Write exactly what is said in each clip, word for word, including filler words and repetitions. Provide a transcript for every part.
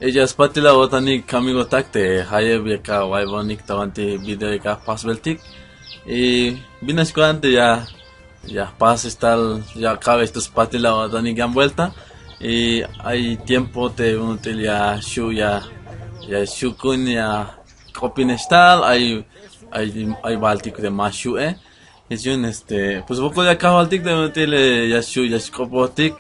Ey, ya spatil awo'tanik kamigotak te jayeb ya awa'iybonik ta banti video ya jpasbeltik. Y bin nax ko'tan te ya, ya jpas xtal ya ka'bex ta spatil awo'tanik yan vuelta. Y ay tiempo te bin ut'il ya xju' ya, ya xju' ku'un ya k'opinex tal, ay, ay, ay baltik te ma xu'e. Jich yu'un, este, pues wokol ya kajwaltik te bin ut'il, eh, ya xju' ya xk'opotik.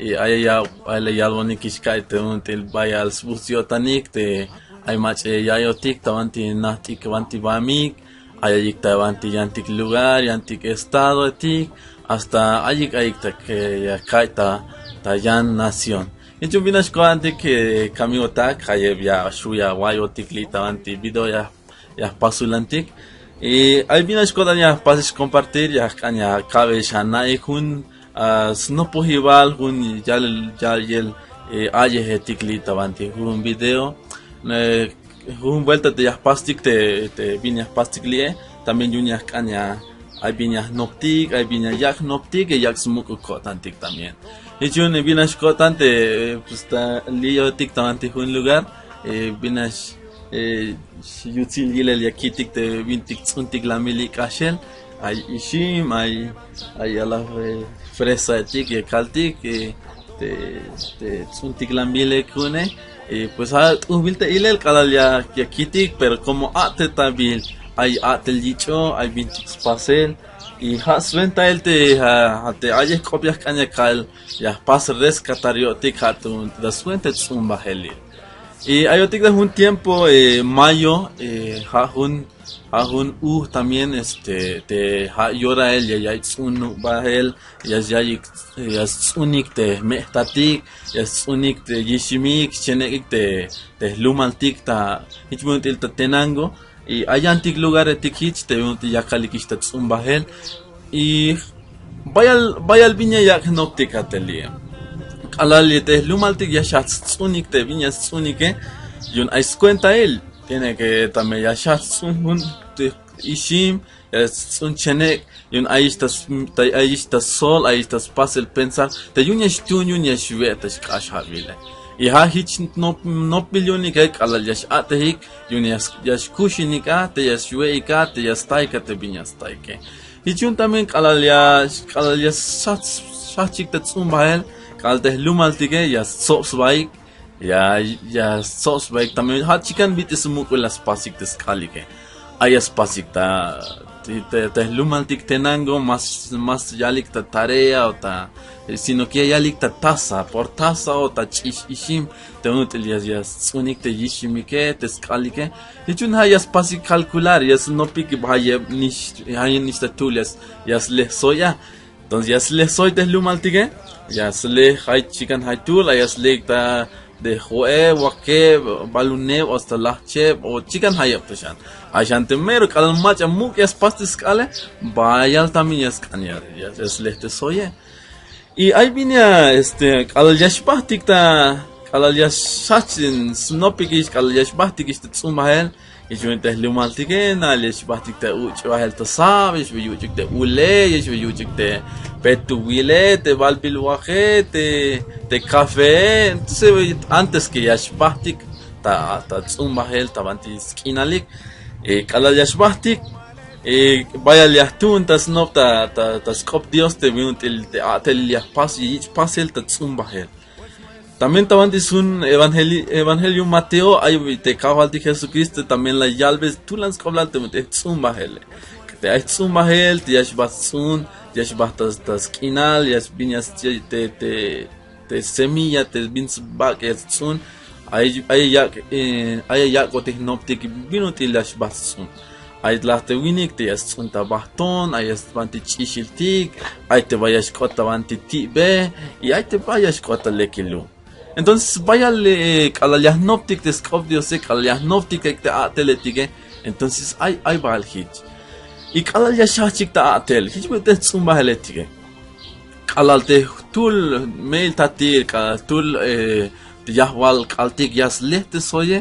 Y ay ya, ay la yalbonikix ka'y te bin ut'il bayal sbuts yo'tanik te ay mach'a ya ya'iyotik ta banti najt'ik banti bamik, ay ayik ta banti yantik lugar, yantik estadoetik, hasta ayik, ayik ta, eh, ya ka'y ta, ta yan nación. Jich yu'un bin nax ko'tantik, eh, kamigotak, jayeb ya xju' ya awa'iyotik li' ta banti video ya ya jpasulantik. Y ay bin nax ko'tan ya jpas xcompartir, ya jk'an ya ka'bex ana'ik jun, ah, snopojibal, jun yal, ya'iyel, eh, a'yejetik li' ta banti jun video. Eh, jun vuelta te ya jpastik te, te bin ya jpastik li'e, también yu'un ya jk'an ya, ay bin ya jnoptik, ay bin ya yak' jnoptik, ya yak' smuk'ul ko'tantik también. Jich yu'un, eh, bin nax ko'tan te, eh, pues ta li'otik ta banti jun lugar, eh, bin nax eh, yutsil yilel ya kitik te bintik ts'untik lambil li' k'axel, ay ixim, ay, ay alaj, eh, fresaetik ya kaltik, eh, te, te ts'untik lambil ku'une, eh, pues ja' t'ujbil te ilel k'alal ya, ya kitik, pero como a'tetabil, ay a'tel yich'o, ay bintik spasel, y ja' swentail te, ja', ja' te ayej k'op ya jk'an ya kal, ya jpas rescatar yo'tik, ja' te swenta ts'umbajelil. Y ayotik ta jun tiempo, eh, mayo, eh, ja' jun, ja' jun uj también, este, te ja' yorail ya, ya ya'iy ts'unubajel, ya, ya ya'iy, ya sts'unik te jme'jtatik, ya sts'unik te yiximik, xchenek'ik te, te jlumaltik ta, jich bin ut'il ta Tenango, y ay yantik lugaretik jich te bin ut'il yakalikix ta ts'umbajel. Y bayal, bayal bin ya yak' jnoptik a te li'e. K'alal te jlumaltik ya xjajch sts'unik te bin ya sts'unike, yu'un ay scuentail. Tiene que tame ya xjajch sts'un jun te ixim, ya sts'un chenek', yu'un ayix ta s-, ta, ayix ta sol, ayix ta spasel pensar te yu'un ya xtuun, yu'un ya xwe' ta xk'axjabile. Y ja' jich nop-, nopbil yu'unike k'alal ya x-a'tejik, yu'un ya s-, ya xkuxinik a te ya xwe'ik a, te ya staik a te bin ya staike. Jich yu'un también k'alal ya, k'alal ya xjajch, xjajchik ta ts'umbajel, k'alal te jlumaltike ya stsob sbaik, ya, ya stsob sbaik también, ja' chikan bit'il smuk'ul la spasik te sk'alike. Ay ya spasik ta, te, te, te jlumaltik Tenango, más, más yalik ta tarea o ta, sino que ya yalik ta taza, por taza o ta ch'ix ixim, te bin ut'il ya, ya sts'unik te yiximike, te sk'alike. Jich yu'un ja' ya spasik calcular, ya snopik jayeb nix, jayeb nix ta tuul ya s-, ya sle soy a. Entonces ya sle soy te jlumaltike, ya sle jay chikan jay tuul, ay ya sle ta de jo'eb, wakeb, baluneb, hasta lajcheb, o chikan jayeb ta xan. Ay xan te mero k'alal mach'a muk' ya spas te sk'ale, bayal también ya sk'an ya, ya, ya sle te soye. Y ay bin ya, este, k'alal ya xbajtik ta, k'alal ya xjajch snopikix, k'alal ya xbajtikix te ts'umbajel, ya xbe yuch'ik te jlumaltike, na'el ya xbajtik te uch'bajel ta sab, ya xbe yuch'ik te ule, ya xbe yuch'ik te petuwile, te balbil waje, te, te café. Entonces antes que ya xbajtik ta, ta ts'umbajel ta banti sk'inalik, eh, k'alal ya xbajtik, eh, bayal ya jtuun ta snob ta, ta, ta sk'op Dios te bin ut'il te a'telil ya jpas, ya yich' pasel ta ts'umbajel. También ta banti sjun evangeli-, evangelio Mateo, ay te Kajwaltik Jesucristo también la yalbe tulan sk'oblal te bin ut'il jts'umbajele. Te ay jts'umbajel te ya xbajt sts'un, ya xbajt ta, ta sk'inal, ya bin ya s-, te, te, te semilla te bin sbak' ya sts'un, ay, ay yak', eh, ay yak'otik jnoptik bin ut'il ya xbajt sts'un. Ay laj te winik te ya sts'un ta bajton, ay ya sban te ch'ixiltik, ay te ba ya xk'ot ta banti ti'be, y ay te ba ya xk'ot ta lekil lu. Entonces bayal, eh, k'alal ya jnoptik te sk'op Diose, k'alal ya jnoptik te a'teletike, entonces ay, ay bal jich. Y k'alal ya xjajchik ta a'tel, jich bin te jts'umbajeletike. K'alal te jtul me'il tatil, k'alal jtul, eh, te yajwal k'altik ya sle te soye.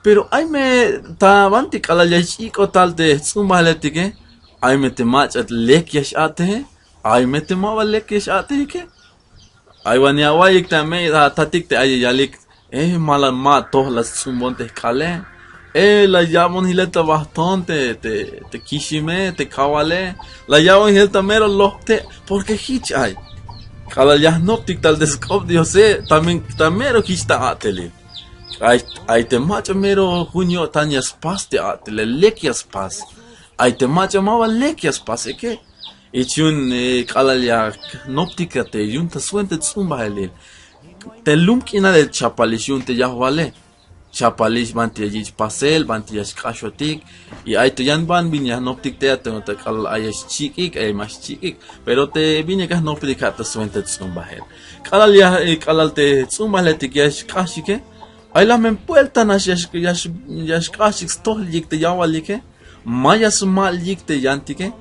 Pero ay me ta banti k'alal ya xch'ik'ot tal te jts'umbajeletike, ay me te mach'a lek ya x-a'teje, ay me te ma ba lek ya x-a'tejike. Ay wan ya awa'iyik te ame'il atatik te ay ya yalik, Eh, ma la, ma toj la sts'umbon te jk'ale. Eh, la yabon jilel ta bajton te, te, te kixime, te kawale. La yabon jilel ta mero lojte, porque jich ay. K'alal ya jnoptik tal te sk'op Diose, también ta mero jich ta a'telil. Ay, ay te mach'a mero jun yo'tan ya spas te a'tele, lek ya spas. Ay te mach'a ma ba lek ya spasike. Jich yu'un, eh, k'alal ya jnoptik a te yu'un ta swenta ts'umbajelil. Te lum k'inale chapalix yu'un te yajwale. Chapalix banti ya yich' pasel, banti ya xk'axotik. Y ay to yan ban bin ya jnoptik te a te k'alal ay ya xchik'ik, ay ma xchik'ik. Pero te bin ya ka jnoptik a ta swenta ts'umbajel. K'alal ya, eh, k'alal te ts'umbajeletik ya xk'axike. Ay la men puelta nax ya x-, ya x-, ya xk'axik stojliyik te yawalike. Ma ya sma'liyik te yantike.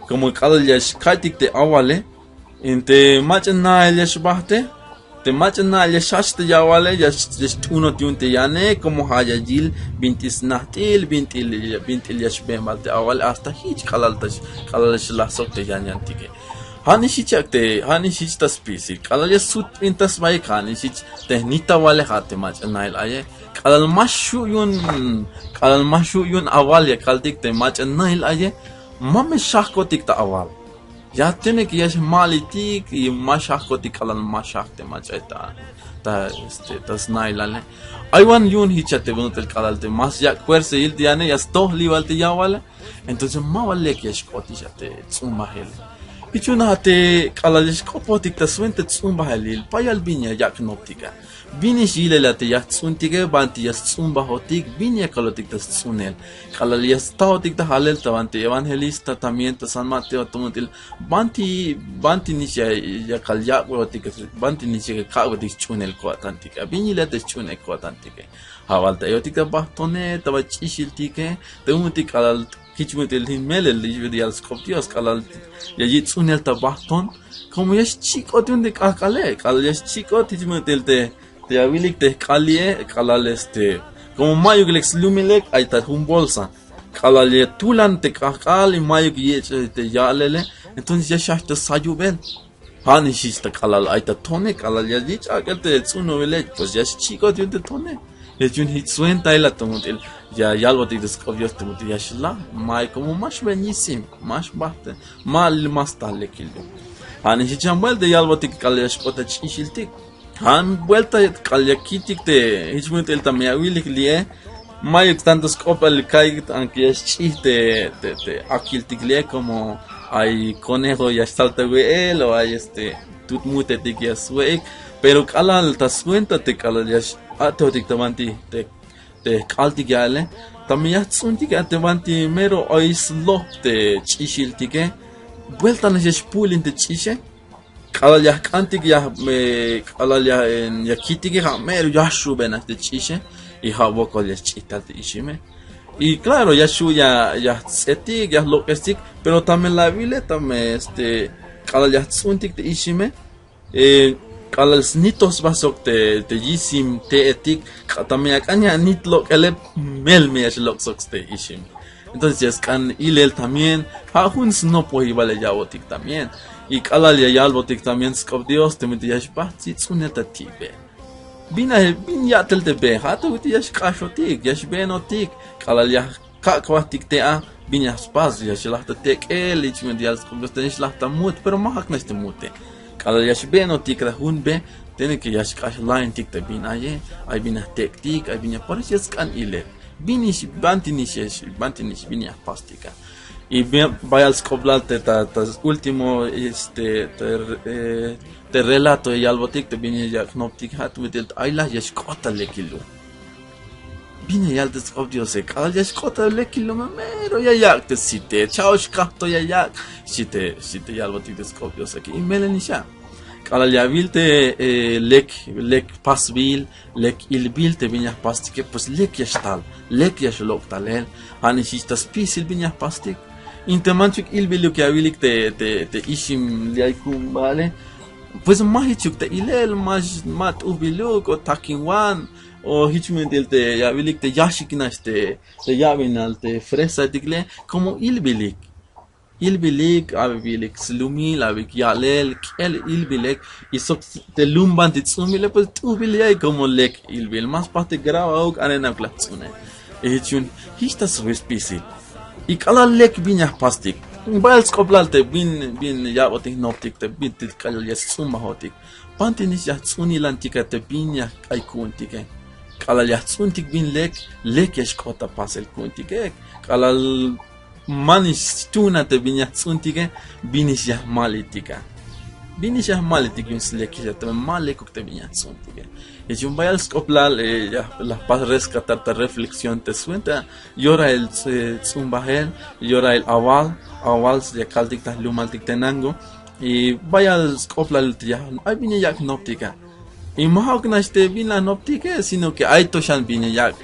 Como k'alal ya xka'ytik te awale. Inte mach'a na'el ya xbajte. Te mach'a na'el ya xjach te yawale, ya x-, ya xt'unot yu'un te yane, como ja' ya yil, binti snajt'il, binti, binti ya xben bal te awale, hasta jich k'alal ta x-, k'alal xlaj sok te yan yantike. Ja' nix jich yak te, ja' nix jich ta spisil, k'alal ya sut b'in ta sbaik, ja' nix jich te jnitawale, ja' te mach'a na'el aye. K'alal ma xju' yu'un, k'alal ma xju' yu'un awal ya kaltik te mach'a na'el aye, ma me xajkotik ta awal. Ya tiene que ya xma'litik y ma xajkotik k'alal ma xaj te mach'a ta, ta, este, ta sna'ilale. Ay wan yu'un jich a te bin ut'il k'alal te ma yak' fuerza yil te yane, ya stojli bal te yawale. Entonces ma ba lek ya xk'ot jich a te ts'umbajel. Jich yu'un a te k'alal ya xk'opotik ta swenta ts'umbajelil, payal bin ya yak' jnoptik a. Bin ix yilel a te ya jts'untike, banti ya sts'umbajotik, bin ya kalotik ta sts'unel. K'alal ya staotik ta jalel ta banti evangelista también ta San Mateo, ta bin ut'il, banti, banti nix ya, ya kal yak'beotik, banti nix ya kak'beotik sch'uunel ko'tantik a. Bin yilel a te sch'uunel ko'tantike. Ja' bal ta ayotik ta bajtone, ta ba ch'ixiltike, ta bin ut'il k'alal jich bin ut'il jich melel, jich bin ut'il yal sk'op Dios, k'alal ya yich' ts'uunel ta bajton. Como ya xchik'ot yu'un te k'ajk'ale, k'alal ya xchik'ot jich bin ut'il te, te ya awilik te jk'al li'e, k'alal este, como ma'yuk lek slumilek, ay ta jun bolsa. K'alal ya tulan te k'ajk'al, y ma'yuk yich' te ya'lele, entonces ya xjajch ta sayubel. Ja' nix jich ta k'alal ay ta tone, k'alal ya yich' ak'el te ts'unubile, pues ya xchik'ot yu'un te tone. Jich yu'un jich swentail a, ta bin ut'il ya yalbotik te sk'op Dios, ta bin ut'il ya xlaj, ma ay como ma xben yisim, ma xbajt, ma, ma sta lekil yu'un. Ja' nix jich yan buelta yalbotik k'alal ya xk'ot ta ch'ixiltik. Jan buelta k'alal ya kitik te, jich bin ut'il teme ya awilik li'e, ma'yuk tanto sk'opal ka'yik, aunque ya xch'ij te, te, te akiltik li'e, como ay conejo ya xtal ta we'el, o ay este, tut mutetik ya swe'ik, pero k'alal ta swenta te k'alal ya x-, a'tejotik ta banti te, te jk'altik ya'ele, teme ya jts'untik a te banti mero ay sloj te ch'ixiltike, buelta nax ya xpu'lin te ch'ixe. K'alal ya jk'antik ya, eh, k'alal ya, eh, ya kitike ja' mero ya xubej nax te ch'ixe, y ja' wokol ya xch'ij tal te ixime. Y claro, ya xju' ya, ya jts'etik, ya jlok'estik, pero tame la awile, tame, este, k'alal ya jts'untik te ixime, eh, k'alal snitoj sba sok te, te yisim te'etik, k'a-, tame ak'an ya anit lok'ele, mel me ya xlok' sok te ixime. Entonces ya sk'an ilel también, ja' jun snopojibal ya ya'botik también. Y k'alal ya yalbotik también sk'op Dios, teme te ya xbajt sts'unel ta ti' be. Bin a, bin ya'tel te be, ja' te ut'il ya xk'axotik, ya xbenotik, k'alal ya kak' jbajtik te a, bin ya spas, ya xlaj ta tek'el, jich me yal sk'op Dios, te xlaj ta mut, pero ma ja'uk nax te mute. K'alal ya xbenotik ta jun be, tiene que ya xk'ax laintik te bin aye, ay bin ya jtek'tik, ay bin ya, por eso ya sk'an ilel. Bin ix, banti nix ix, banti nix bin ya jpastik a. Y bi-, bayal sk'oplal te ta, ta último, este, te, eh, te relato ya yalbotik te bin ya yak' jnoptik a, te ut'il ay laj ya xk'ot ta lekil yu'un. Bin ya yal te sk'op Diose, k'alal ya xk'ot ta lekil yu'un, mero ya yak' te site, cha'ox kaj to ya yak', xchi te, xchi te yalbotik te sk'op Diose, y melel nix a. K'alal ya awil te, eh, lek, lek pasbil, lek ilbil te bin ya jpastike, pues lek ya xtal, lek ya xlok' talel, ja' nix jich ta spisil bin ya jpastik. Inte manchuk ilbiluk ya awilik te, te, te ixim li' ay jun ba'ale, pues ma jichuk ta ilel, ma x-, ma t'ujbiluk, o takinwan, o jich me ut'il te ya awilik te yaxik nax te, te ya'binal te fresaetik le, como ilbilik. ilbilik, abebilik slumil, abebilik ya'lel, k'el ilbilek, y sok te lum banti ts'umile, pues t'ujbil ya'iy como lek ilbil. Ma spajtik graba uk, arena uk la jts'une. Y jich yu'un, jich ta sbe spisil. Y k'alal lek bin ya jpastik. Bayal sk'oplal te bin, bin ya'botik jnoptik, te bin te k'alal ya sts'umbajotik. Banti nix ya jts'unilantika te bin ya jk'ay ku'untike. K'alal ya jts'untik bin lek, lek ya xk'ot ta pasel ku'untike. K'alal ma nix xtuuna te bin ya jts'untike, bin nix ya jmalitika. Bin nix ya jmalitik yu'un slekix a te ma lekuk te bin ya jts'untike. Jich yu'un bayal sk'oplal, eh, ya la jpas rescatar ta reflexión te swenta yorail, eh, ts'umbajel, yorail awal, awal ya kaltik ta jlumaltik Tenango. Y bayal sk'oplal te ya, ay bin ya yak' jnoptik a. Y ma ja'uk nax te bin la jnoptike, sino que ay to xan bin ya yak',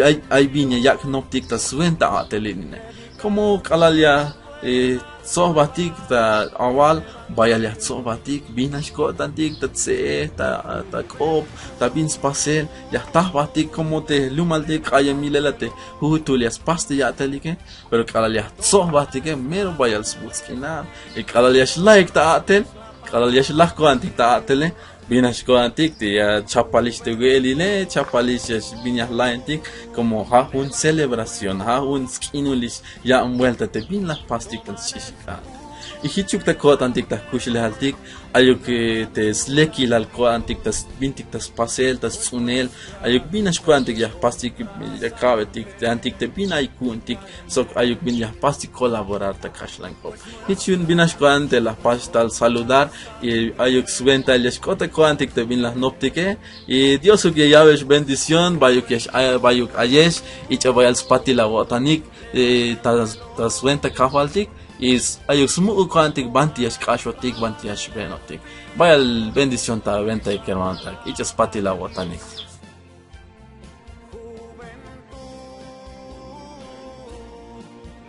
ay, ay bin ya yak' jnoptik ta swenta a'tel ini. Como k'alal ya, eh, tso'bajtik ta awal, bayal ya jtso'bajtik, bin nax ko'tantik ta tse'ej, ta, ta k'op, ta bin spasel, ya jta jbajtik, como te jlumaltik k'ayemilel a te jujutul ya spas te ya'telike. Pero k'alal ya jtso'bajtike, mero bayal sbuts' k'inal. Y k'alal ya xlajik ta a'tel, k'alal ya xlaj ko'tantik ta a'tele, bin nax ko'tantik te ya chapalix te we'elile, chapalix ya bin ya jlajentik, como ja' jun celebración, ja' jun sk'inulix ya'an vuelta te bin la jpastik ta sch'ixik a'tel. Y jichuk ta ko'tantik ta jkuxlejaltik, ayuk, eh, te slekilal ko'tantik ta s-, bintik ta spasel, ta sts'unel, ayuk bin nax ko'tantik ya jpastik, ya ka'betik, yantik te bin ay ku'untik, sok ayuk bin ya jpastik colaborar ta kaxlan k'op. Jich yu'un bin nax ko'tan te la jpas tal saludar, y ayuk swentail ya xk'ot ta ko'tantik te bin la jnoptike, y Diosuk ya ya'bex bendición, bayuk ya x-, bayuk ayex, ich'a bayal spatil awo'tanik, eh, ta, ta swenta kajwaltik, y s-, ayuk smuk'uk ko'tantik banti ya xk'axotik, banti ya xbenotik. Bayal bendición ta awentaik, hermanotak, ich'a spatil awo'tanik.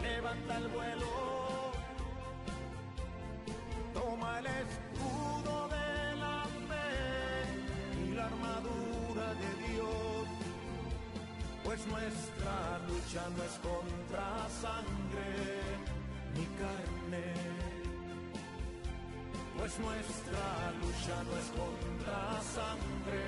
Levanta el vuelo, toma el escudo de la fe y la armadura de Dios, pues nuestra lucha no es contra sangre ni carne, pues nuestra lucha no es contra sangre